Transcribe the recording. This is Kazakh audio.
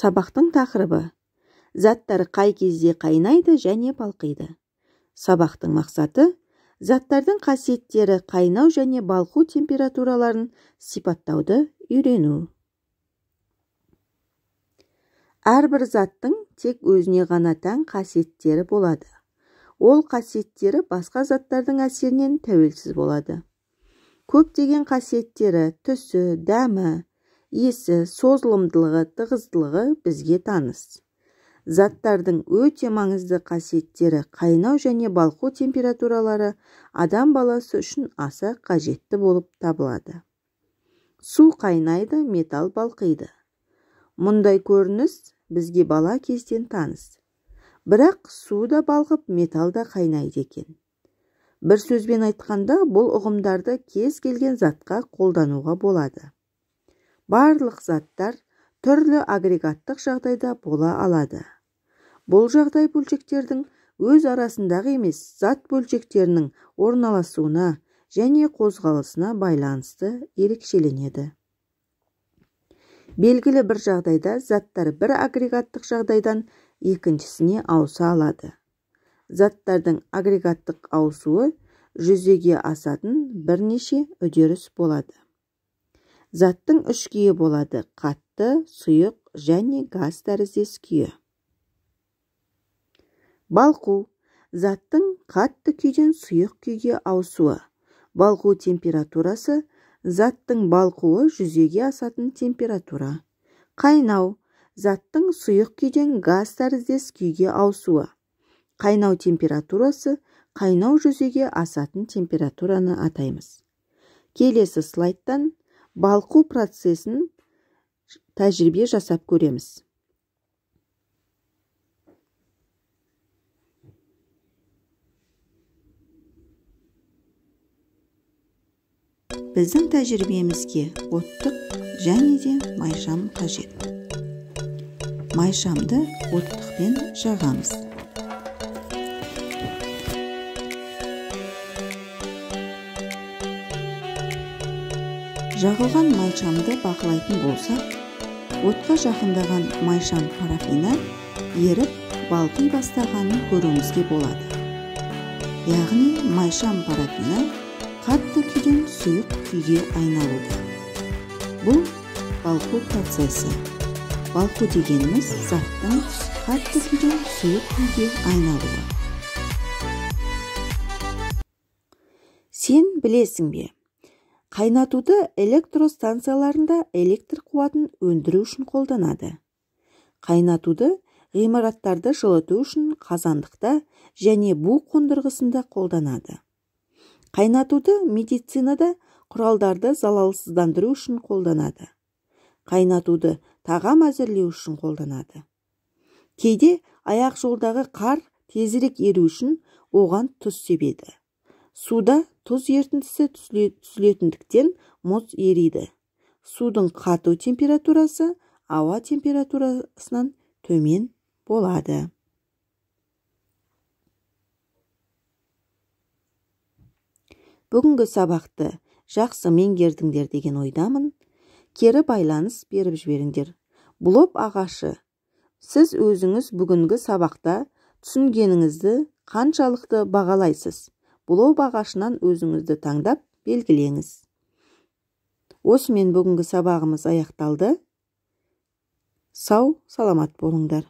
Сабақтың тақырыбы: заттар қай кезде қайнайды және балқиды. Сабақтың мақсаты: заттардың қасиеттері қайнау және балқу температураларын сипаттауды үйрену. Әрбір заттың тек өзіне ғана тән қасиеттері болады. Ол қасиеттері басқа заттардың әсерінен тәуелсіз болады. Көптеген қасиеттері, түсі, дәмі, иісі, созылымдылығы, тығыздылығы бізге таныс. Заттардың өте маңызды қасиеттері қайнау және балқу температуралары адам баласы үшін аса қажетті болып табылады. Су қайнайды, металл балқиды. Мұндай көрініс бізге бала кезден таныс. Бірақ су да балқып, металл да қайнайды екен. Бір сөзбен айтқанда, бұл ұғымдарды кез келген затқа қолдануға болады. Барлық заттар түрлі агрегаттық жағдайда бола алады. Бұл жағдай бөлшектердің өз арасындағы емес, зат бөлшектерінің орналасуына және қозғалысына байланысты ерекшеленеді. Белгілі бір жағдайда заттар бір агрегаттық жағдайдан екіншісіне ауыса алады. Заттардың агрегаттық ауысуы жүзеге асатын бірнеше үдеріс болады. Заттың үш күйі болады: қатты, сұйық және газ тәріздес күйі. Балқу – заттың қатты күйден сұйық күйге ауысуы. Балқу температурасы – заттың балқуы жүзеге асатын температура. Қайнау – заттың сұйық күйден газ тәріздес күйге ауысуы. Қайнау температурасы – қайнау жүзеге асатын температураны атаймыз. Келесі слайдтан балқу процесін тәжірибе жасап көреміз. Біздің тәжірибемізге оттық және де майшам қажет. Майшамды оттықпен жағамыз. Жағылған майшамды бақылайтын болсақ, отқа жақындаған майшам парафині еріп балқи бастағанын көруімізге болады. Яғни майшам парафині қатты күйден сұйық күйге айналуда. Бұл балқу процесі. Балқу дегеніміз заттың қатты күйден сұйық күйге айналуы. Сен білесің бе? Қайнатуды электростанцияларында электр қуатын өндіру үшін қолданады. Қайнатуды ғимараттарды жылыту үшін қазандықта және бу қондырғысында қолданады. Қайнатуды медицинада құралдарды залалсыздандыру үшін қолданады. Қайнатуды тағам әзірлеу үшін қолданады. Кейде аяқ жолдағы қар тезірек еру үшін оған тұз себеді. Суда тұз ерітіндісі түзілетіндіктен мұз ериді. Судың қату температурасы ауа температурасынан төмен болады. Бүгінгі сабақты жақсы меңгердіңдер деген ойдамын. Кері байланыс беріп жіберіңдер. Блоб ағашы. Сіз өзіңіз бүгінгі сабақта түсінгеніңізді қаншалықты бағалайсыз? Блоб ағашынан өзіңізді таңдап белгілеңіз. Осымен бүгінгі сабағымыз аяқталды. Сау, саламат болыңдар.